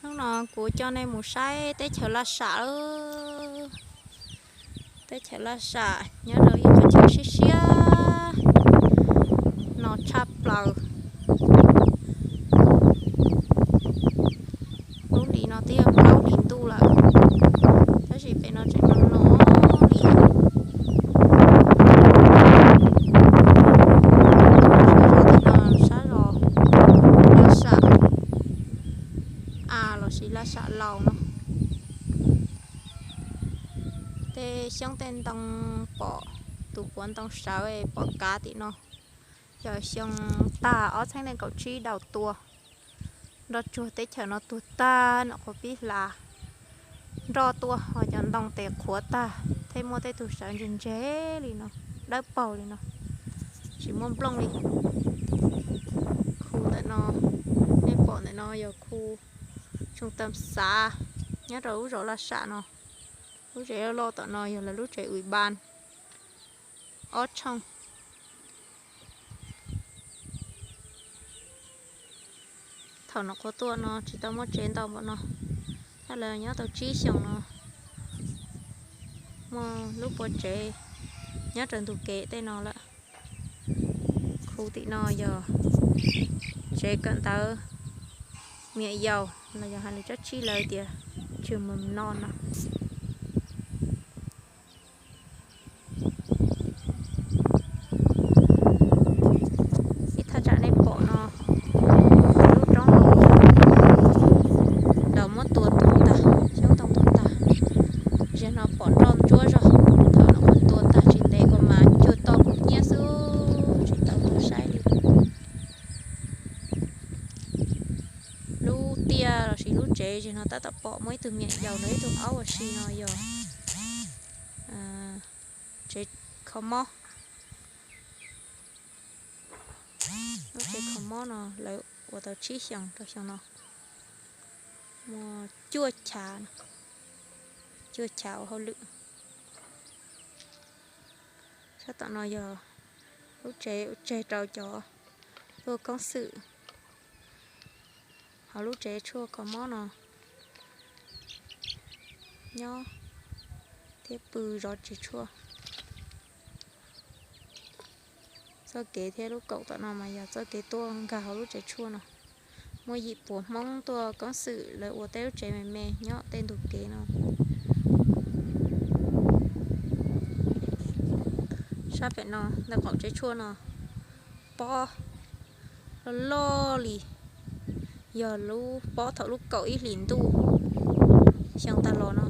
Hnub no kuv coj nej mus saib teb chaws Laj Sam. Teb chaws Laj Sam nyob rau ib qhov chaw siab siab no tshaj plaws. Lub hlis no twb yog plaub hlis ntuj lawm, tab sis pem no tseem no no li. Sab zos Laj Sam A lossis Laj Sam Laus no. Tej xyoob tej ntoo pom tus puav ntoo sawv pom kav tim no, yog xyoo tag ob txhiab nees nkaum tsib daus tua, nroj tsuag teb chaws no tuag tag, nom qhuav pib hla nroj tuaj ho cov ntoo tes qhuav tag thiab muab tej tug sawv ntse ntse li no, dawb paug li no, tsis muaj nplooj li. Khu ntawm no, nej pom ntawm no yog khu Tsoo Tam Xav nyob rau lub zos Laj Sam no. Lub tsev loj loj tom no yog lawv lub tsev ui ban ob tshooj. Thaum nom qhuav tuaj no tsis tau muaj tsev ntau npaum no, tab lawv nyob tau tsib xyoos no muaj lub pua tsev nyob rau ntug kev tej no lawm. Khu tim no yog tsev kawm ntawv miam yaus los yog hais lus cob tsib lawv tias tshwm mus no no. Ib thaj tsam nej pom no, lub roob no lawv muab tua tuag tag, xyoob ntoo tuag tag. Zaum no pom nroj ntsuab zog, thaum no kuj tua tag tsis ntev kuj mas cuag toj kub hnyiab xwb, tsis tau tuaj saib li. Lub tiaj lossis lub tsev zaum no tab tom pom muaj ib tug me nyuam yaus los ib tug aub ua si no yog tsev kho mob. Lub tsev kho mob no lawv ua tau tsib xyoos rau xyoo no, muaj cuaj chav, cuaj chav ua hauj lwm. Sab tom no yog lub tsev ua tseg rau cov tuaj koob xwm. Hauv lub tsev tshuaj kho mob no nyob thiab pw zov tsev tshuaj. Txoj kev thiab lub kaum tom no mas yog txoj kev tuaj nkag hauv lub tsev tshuaj no. Muaj yim puas Hmoob tuaj koob xwm lawv ua tej lub tsev me me nyob tej ntug kev no. Sab pem no ntawm qaum tsev tshuaj no pob loj loj li, yog lub pob thaum lub kaum ib hlis ntuj xyoo tag los no.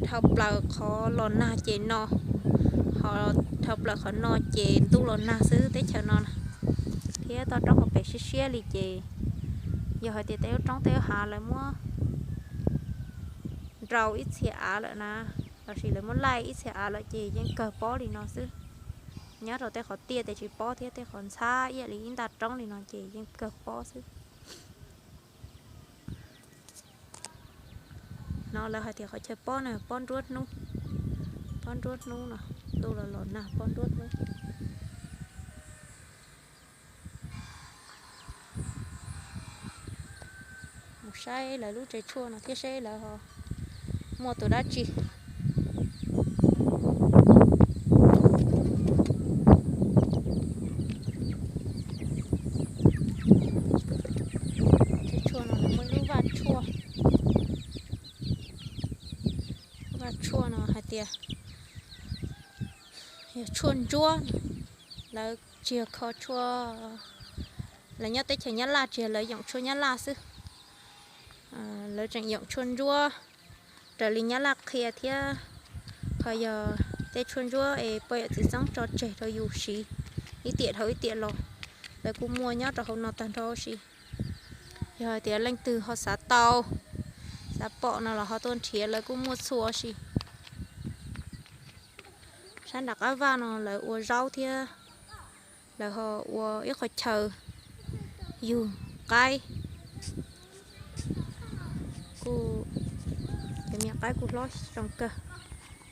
Dhau plaws qhov los nag ces no, ho dhau plaws qhov no ces ntuj los nag xwb teb chaws no. Thiab toj roob hauv pes siab siab li ces yog hais tias tej lub roob tej lub hav lawv muab nrau ib txhia av lawm na, lossis lawv muab laij ib txhia av lawm ces yeej kawg pob li no xwb. Nyob rau tej qhov tiaj ces tsis pob thiab, tej qhov ntxhab ib yam li ib nta roob li no ces yeej kawg pob xwb. No lawv hais tias qhov chaw pob no pob nruab hnub, pob nruab hnub no, ntuj los los nag pob nruab hnub. Mus saib lawv lub tsev tshuaj no thiab seb lawv ho muaj tus dab tsi. Tsev tshuaj no muaj lub vaj tshuaj, vaj tshuaj no hais tias yog tshuaj ntsuab, lawv tsis yog kho tshuaj, lawv nyob teb chaws Nyab Laj tsis yog lawv yoom tshuaj Nyab Laj xwb, lawv tseem yoom tshuaj ntsuab raws li Nyab Laj qhia thiab. Qhov yog tej tshuaj ntsuab es poj yawm txiv txoob tso tseg rau yus siv ib tiam dhau ib tiam los, lawv kuj muaj nyob rau hauv no tag nrho huv si. Yog hais tias leej twg ho xav tau, xav pom no los ho tuaj nrhiav lawv kuj muaj txhua huv si. Sab nram qab vaj no lawv ua zaub thiab, lawv ho ua ib qhov chaw yug qaib, kuj cov me qaib kuj hlob zoo kawg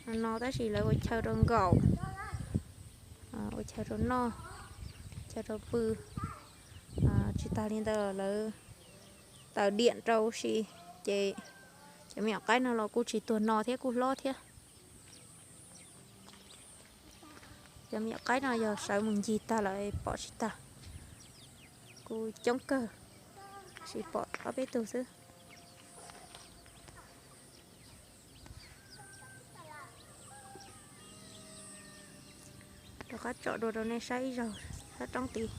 no no, tab sis lawv ua chaw rau nkaum, ua chaw rau noj, chaw rau pw. Tsis tas li ntawd lawv taws diam rau si, ces cov me nyuam qaib no los kuj tsis tuag no thiab, kuj hlob thiab. Cov me nyuam qaib no yog sawv mus ncig tag lawm pom tsis tag. Kuj coob kawg, tab sis pom ob peb tug xwb. Rov qab tsom dua rau nej saib ib zaug sab roob tid.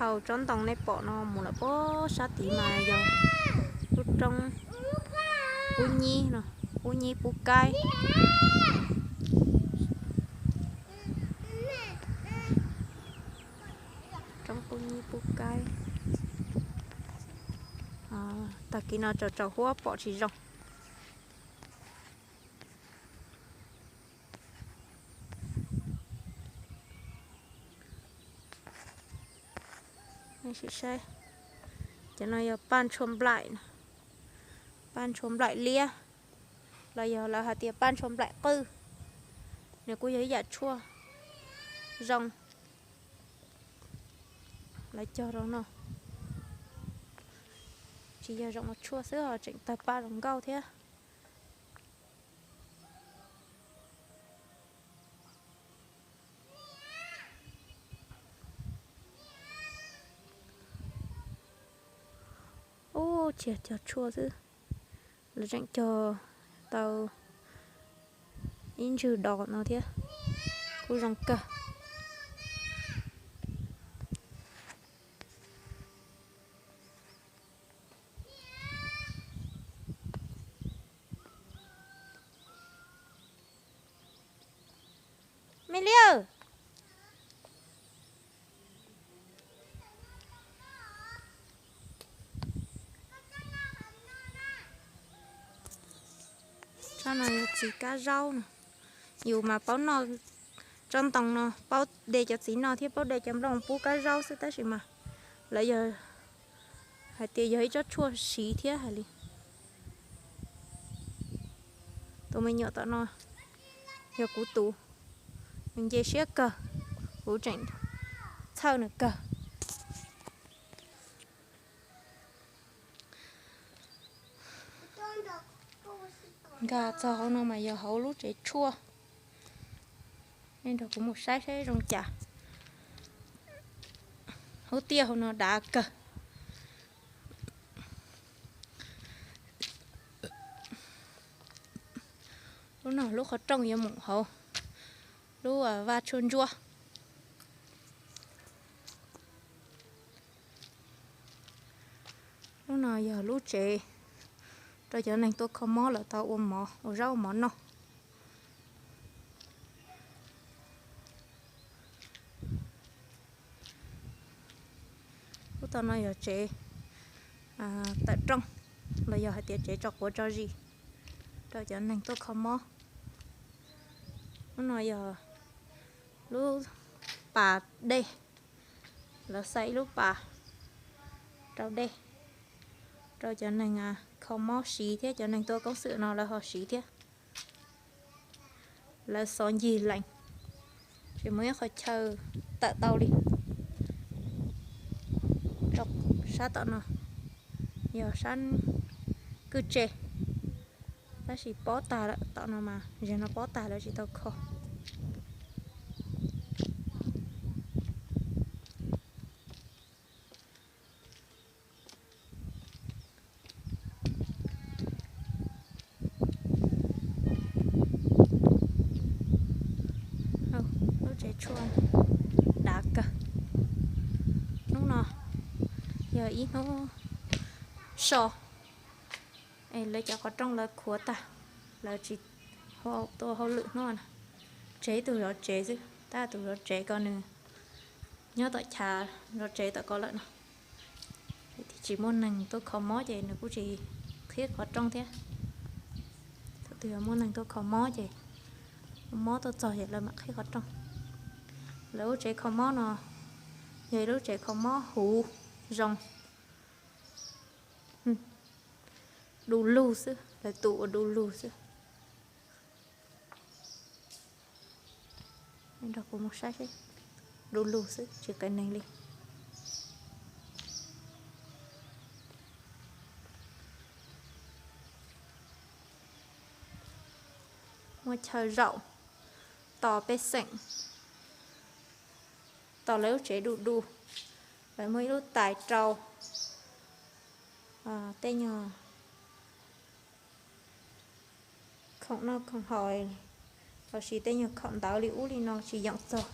Dhau tsob ntoo nej pom no mus lawm puag sab tid mas yog lub roob Pub Nyib no, Pub Nyib Pub Kaib. Roob Pub Nyib Pub Kaib. Tag kis no tsaus tsaus huab pom tsis zoo. Sim saib, cov no yog paj ntshua nplaim, paj ntshua nplaim liab, los yog lawv hais tias paj ntshua nplaim qwj. Nws kuj yog ib yam tshuaj zoo. Lawv cog rau no, tsis yog zoo ua tshuaj xwb ho tseem tawg paj zoo nkauj thiab. Ub, tsis yog cog tshuaj xwb, lawv tseem cog tau ib ntswg dos no thiab, kuj zoo kawg. Me Liab, tsob no yog txiv kab zaub no. Yus mas paub noj tsob ntoo no, paub de cov txiv no thiab paub de cov nplooj pub kab zaub xwb, tab sis mas lawv yog hais tias yog ib tsob tshuaj siv thiab hais li. Tus me nyuam tom no yog kuv tus, nws nce siab kawg, kuv tseem txhawj nws kawg. Nkag txog hauv no mas yog hauv lub tsev tshuaj. Nej nrog kuv mus saib saib zoo cas. Hauv tiaj hauv no dav kawg. Lub no lub qhov rooj yuav mus hauv lub vaj tshuaj ntsuab. Lub no yog lub tsev rau cov neeg tuaj kho mob lawv tau ua mov, ua zaub ua mov noj. Lub tom no yog tsev tawm rooj los yog hais tias tsev tso quav tso zis rau cov neeg tuaj kho mob. Lub no yog lub pas dej, lawv xa ib lub pas rau dej rau cov neeg kho mob siv thiab cov neeg tuaj koob xwm no lawv ho siv thiab. Lawv xov ncig lees, tsis muaj ib qhov chaw tawm tau li. Sab tom no yog sab kwj tse, tab sis pob tag lawm, tom no mas zem no pob tag lawv tsis tau kho. Lub tsev tshuaj dav kawg. Hnub no yog ib hnub so, es lawv cov qhov rooj lawv khuav tag, lawv tsis tuaj hauj lwm hnub no. Tseg ib tug zov tsev xwb, tab tus zov tsev ko nws nyob tom chav zov tsev tom ko lawm no. Tsis muaj neeg tuaj kho mob ces nws kuj tsis qhib qhov rooj thiab. Thaum twg yog muaj neeg tuaj kho mob ces mob tuaj txog ces lawv mam qhib qhov rooj. Lawv lub tsev kho mob no Yog ib lub tsev kho mob huv zoo, du lug xwb, lawv tu ua du lug xwb. Nrog kuv mus saib seb, du lug xwb tsis qias neeg li. Muaj chaw zaum tos pej xeem, tos lawv lub tsev du du. Lawv muaj ib lub tais rau tej nyuag khoom noj khoom haus lossis tej nyuag khoom ntawv li ub li no tsis yoom txog,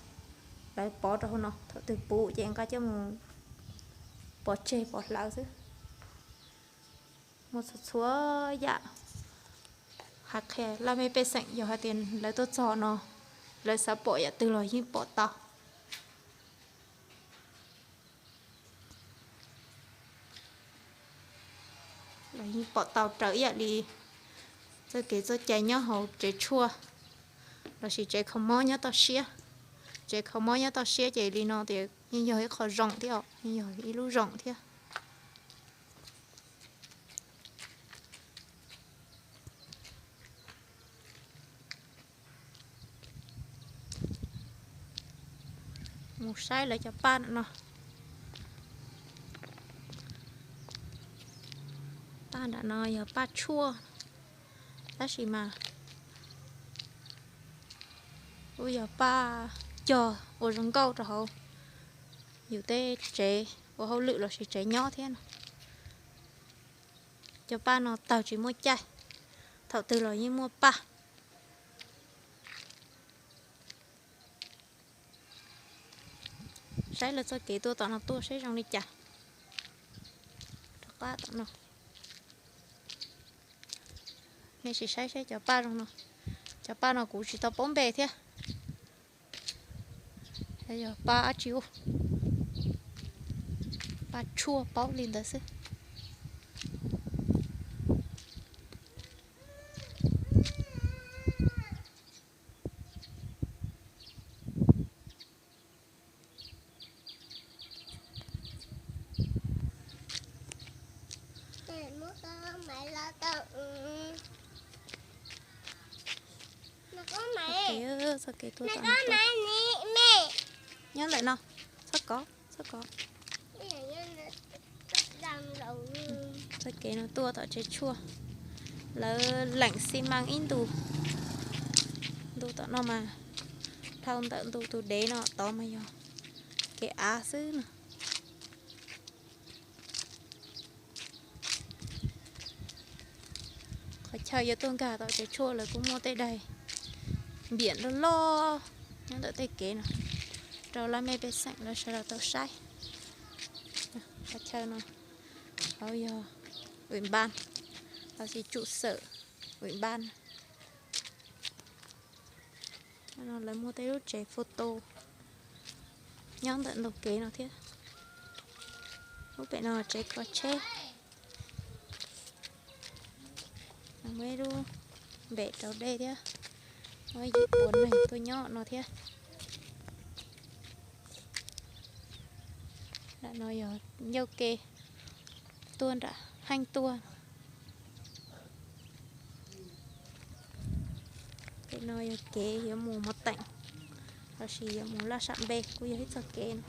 lawv pov rau hauv no, thaum twg puv ces nqa coj mus pov tseg pov hlawv xwb. Muaj txhua txhua yam. Hais qhia laj mej pej xeem yog hais tias lawv tuaj txog no, lawv xav pom yam twg los yeej pom tau. Los yeej pom tau raws ib yam li txoj kev txoj cai nyob hauv tsev tshuaj lossis tsev kho mob nyob toj siab. Tsev kho mob nyob toj siab ces li no tias yeej yog ib qho zoo thiab, yeej yog ib lub zoo thiab. Mus saib lawv cov paj no. Paj nram no yog paj tshuaj, tab sis mas kuj yog paj cog ua zoo nkauj rau hauv yus tej tsev ua hauj lwm lossis tsev nyob thiab no. Cov paj no tawg tsis muaj caij, thaum twg los yeej muaj paj. Saib lawv txoj kev tuaj tom no tuaj seb zoo li cas. Rov qab tom no, nej sim saib seb cov paj zoo no. Cov paj no kuv tsis tau paub npe thiab. Yog paj dab tsi ua, paj tshuaj paub li ntawd xwb. Txoj kev tuaj tom no tuaj. Nyob ntawm no, txhob kov, txhob kov. Txoj kev no tuaj tom tsev tshuaj, lawv leem xi mas ib ntus, ntu tom no mas dhau ntawm ntu tus dev no tod mas yog kev av xwb no. Qhov chaw yuav tuaj nkag tom tsev tshuaj lawv kuj muaj tej daim npiam loj loj nyob ntawm tej kev no rau laj mej pej xeem lawv sawv daws tau saib. Qhov chaw no hauv yog ui npab, lossis trụ sở ui npab. No lawv muaj tej lub tsev photo nyob ntawm ntug kev no thiab. Lub pem no tsev kho tsheb. Muaj ib lub npem rau dej thiab, muaj ib yim puas neeg tuaj nyob no thiab. Nram no yog ncauj ke tuaj nram heej tuaj. Pem no yog kev yuav mus Mos Teem lossis yuav mus Laj Sam Npe kuj yog ib txoj kev no.